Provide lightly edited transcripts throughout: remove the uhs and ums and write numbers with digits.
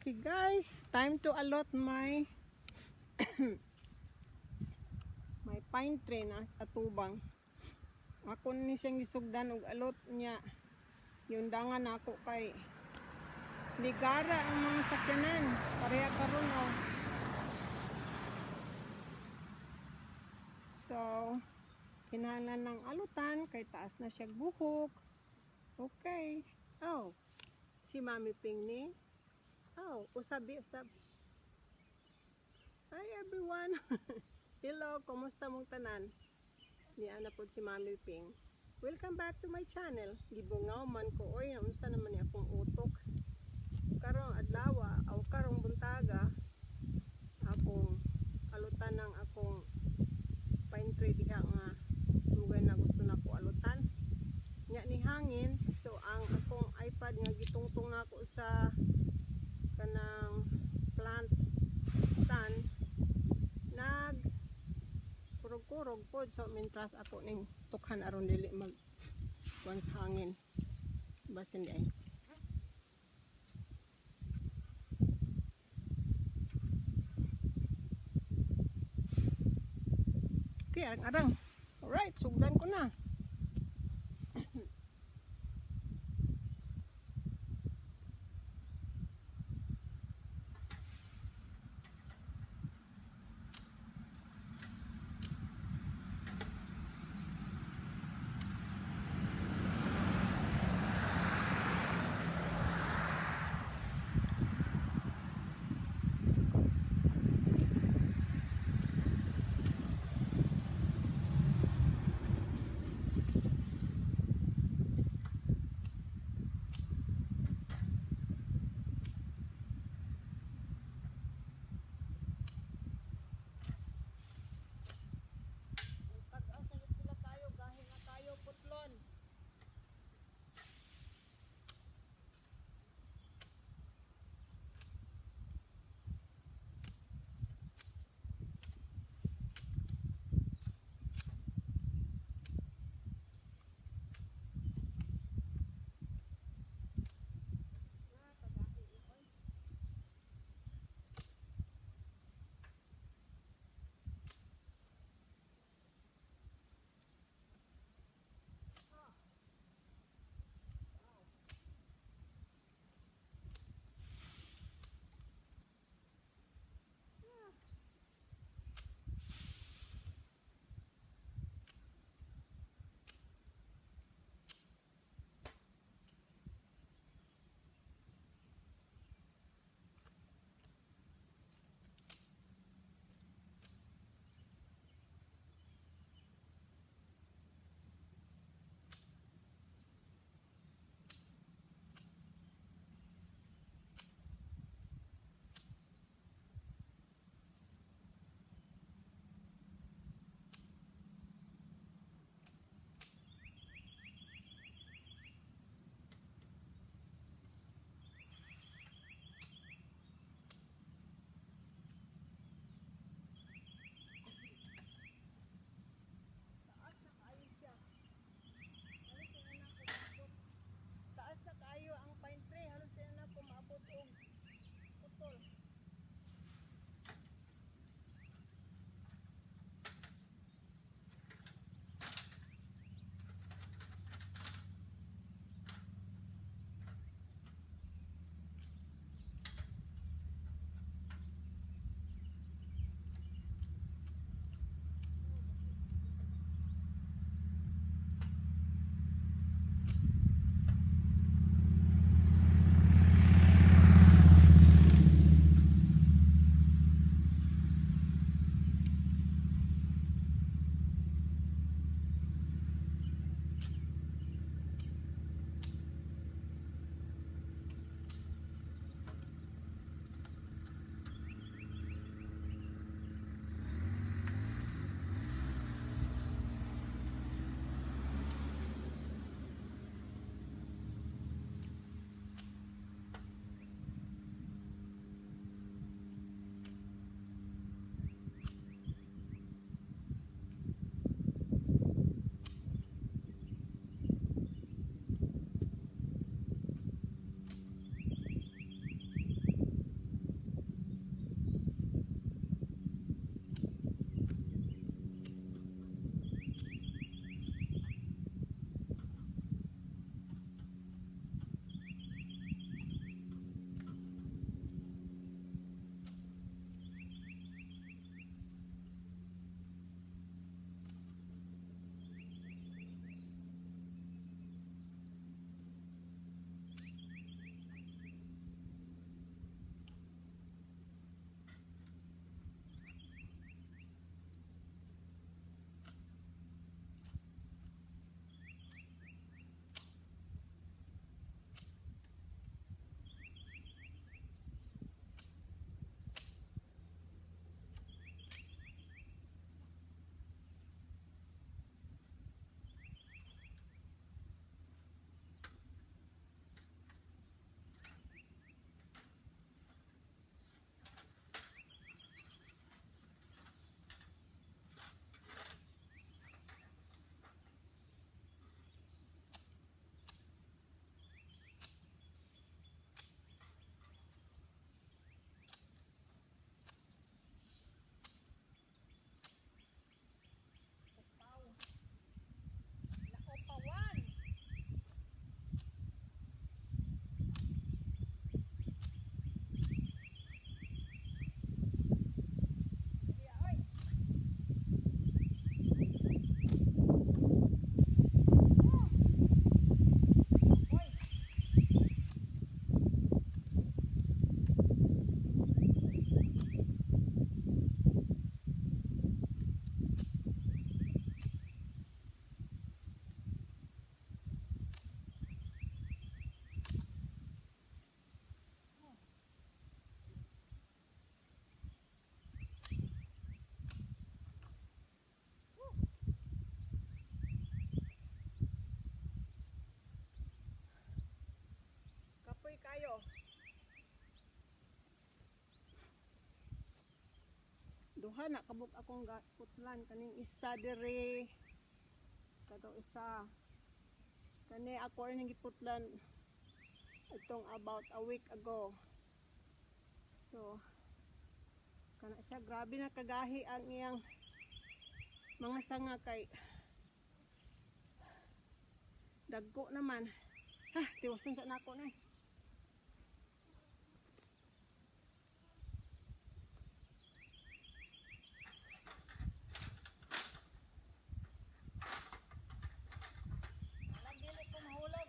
Okay guys, time to alot my my pine tree na atubang. Ako ni siyang gisugdan og alot niya. Giundangan nako kay ligara ang mga sakyanan. Pareha karon oh. So, kinahanglan ng alutan kay taas na siya buhok. Okay. Oh, si Mami Ping ni. Oh, usabi, usab. Hi everyone. Hello, kumusta mong tanan? Ni ana pod si Mami Ping. Welcome back to my channel. Gibungaw man ko oy, unsa naman ni akong utok. Karong adlaw aw karong buntaga akong alutan ng akong pine tree diha nga dugay na gusto nako alutan. Nya ni hangin, so ang akong iPad nga gitungtong nako sa kanang plant stand nag kurog-kurog pod, so mintras ako ning tukhan aron dili mag kuan sa hangin, basin di ay. Okay, arang-arang. Alright, sugdan ko na. Duha na kabuk akong putlan kaning isa dire. Kato isa. Kani ako rin giputlan itong about a week ago. So kana siya, grabe na kagahi ang iyang mga sanga kay dagko naman. Ha, tiwason sa nako na eh. Dili ko mahulog.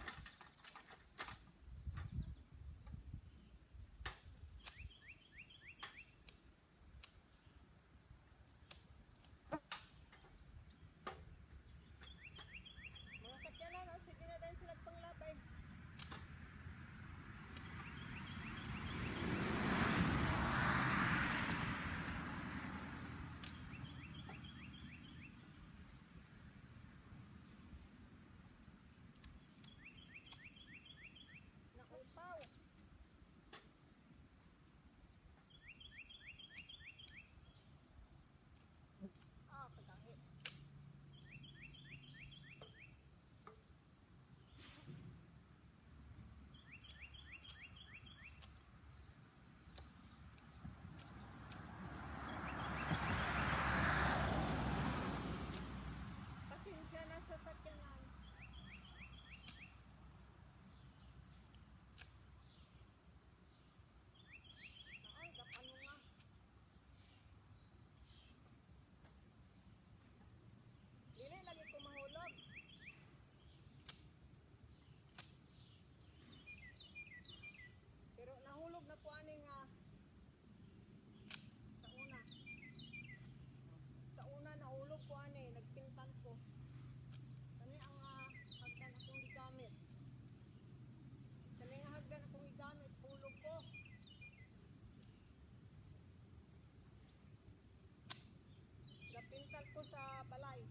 Mga sakyanan, oh, sige na dahil sila panglabay. Naupaw. Ah, kagahi. Pasensya na sa sakyanan. Ay, gapano nga. Dili lagi ko mahulog. Pero nahulog na po ani nga sa una. Sa una nahulog ko ani, nagpintal ko. Kani ang hagdan akong gigamit. Kani nga hagdan akong gigamit, hulog ko. Napintal ko sa balay.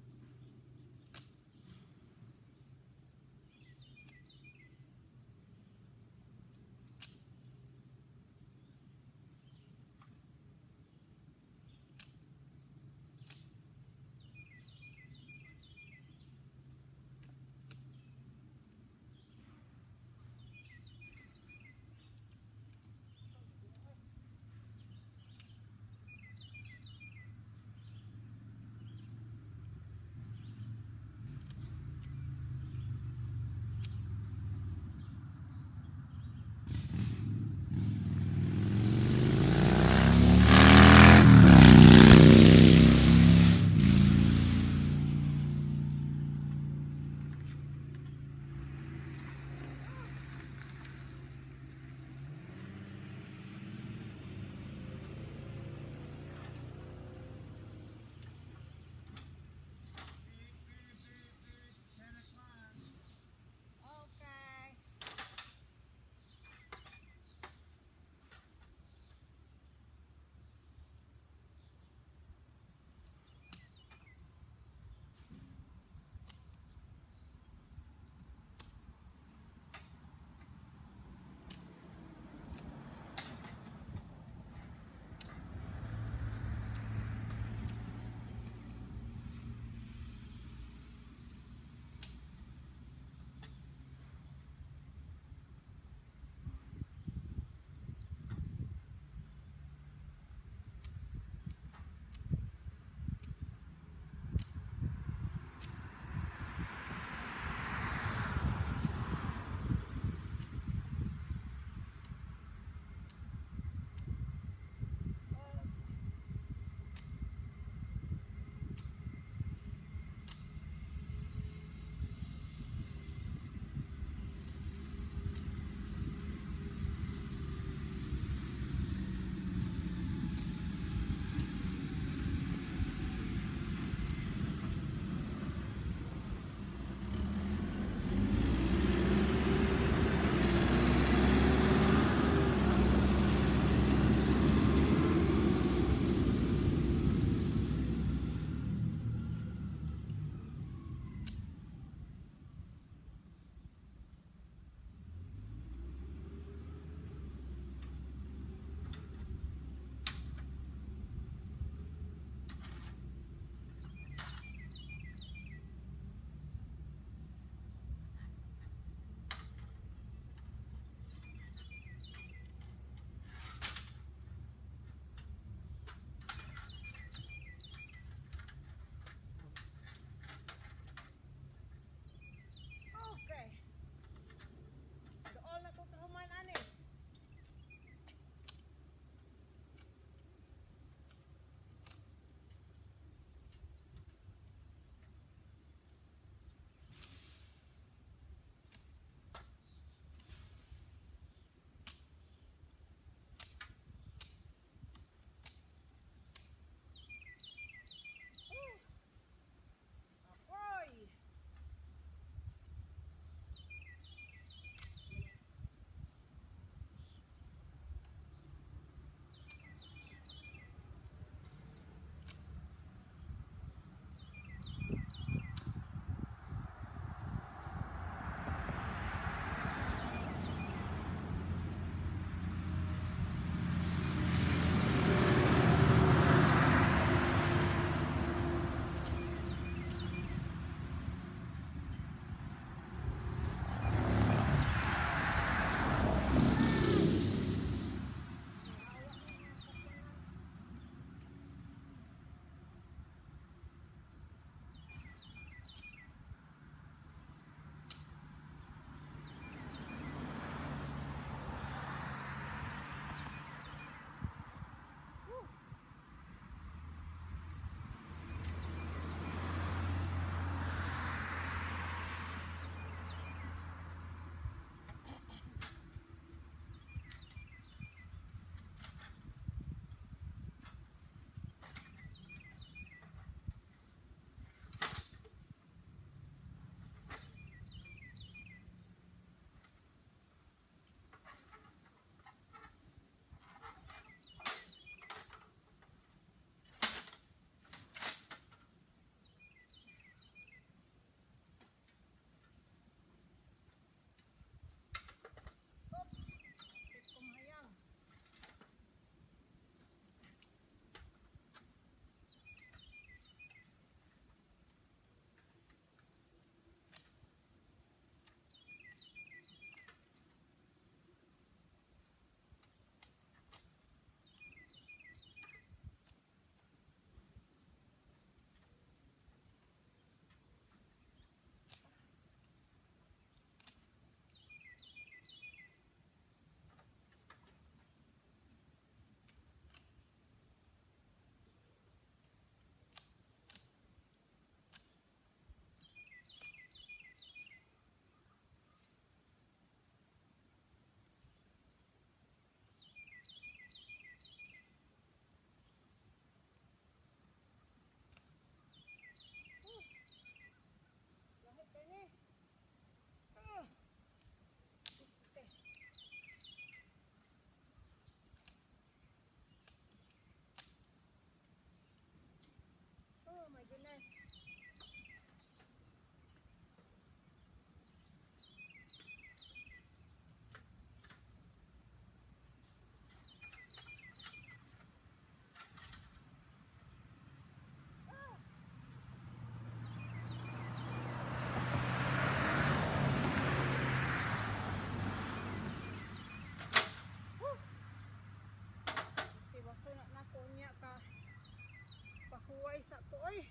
Huway sa ko oy.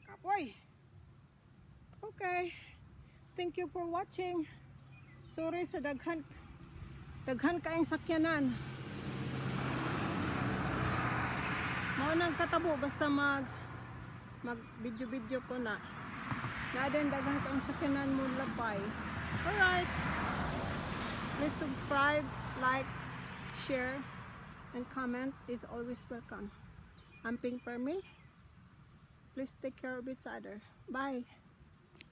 Kapoy. Okay. Thank you for watching. Sorry sa daghan kaayong sakyanan. Mao nang katabo basta mag video video ko na. Na din daghan kaayong sakyanan mo labay. Alright. Please subscribe, like, share, and comment is always welcome. I'm Pink Permi. Please take care of each other. Bye.